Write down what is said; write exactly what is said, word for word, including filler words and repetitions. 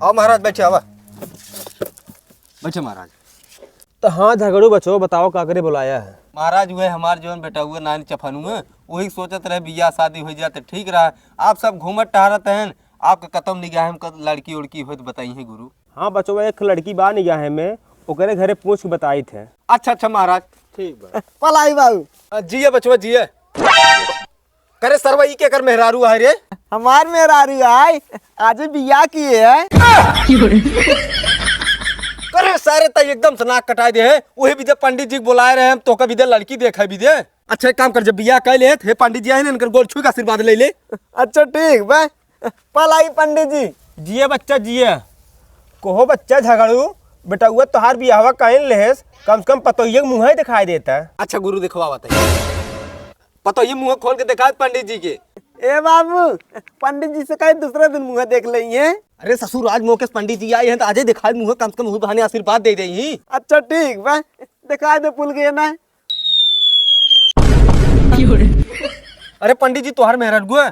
आओ महाराज, बैठे, आवा। बैठे महाराज। तो हाँ झगड़ू बचो, बताओ का करे बुलाया है? महाराज, उहे हमार जौन बेटउआ नानी चफनुआ, वही सोचत रहे बियाह शादी होइ जाए तो ठीक रहा। आप सब घूमत टहरत हैं, आपके कतौ निगाह में क-, लड़की उड़की होई तो बताई है गुरु। हाँ बचवा, एक लड़की बा निगाह में, ओकरे घरे पूछ के बताई थे। अच्छा अच्छा महाराज। ठीक बा। पलाई बाबू। अ, जिए बचवा जिए। करे सरवा, ई केकर मेहरारू आय रे? हमार मेहरारू आय, आज बियाह किए है। करे सारे, तै एकदम से नाक कटाए दे है। उहे बिदे पंडित जी के बुलाए रहे हम, तोहका बिदे लड़की देखे बिदे। अच्छा एक काम कर, जब बियाह कर लेत, हे पंडित जी आए ना, इनकर गोड़ छू के आशीर्वाद ले ले। अच्छा ठीक बा, पलाई पंडित जी। जिए बच्चा जिए। कहो बच्चा झगड़ू, बेटउआ तोहार बियाहवा कइन लेहेस, कम से कम पतोहिए के मुँह ही दिखाई देता। अच्छा गुरु, दिखवा बताइए, पतोहिए मुँह खोल के दिखा पंडित जी के। ए बाबू, पंडित जी से कहे दूसरे दिन मुँह देख लेइए। अरे ससुर, आज मौके से पंडित जी आए हैं तो आजे दिखाए मुँह, कम से कम मुँह बहाने आशीर्वाद दे दे ही। अच्छा ठीक बा, दिखाई दे पुल गए ना। अरे पंडित जी, तोहार मेहरारू है।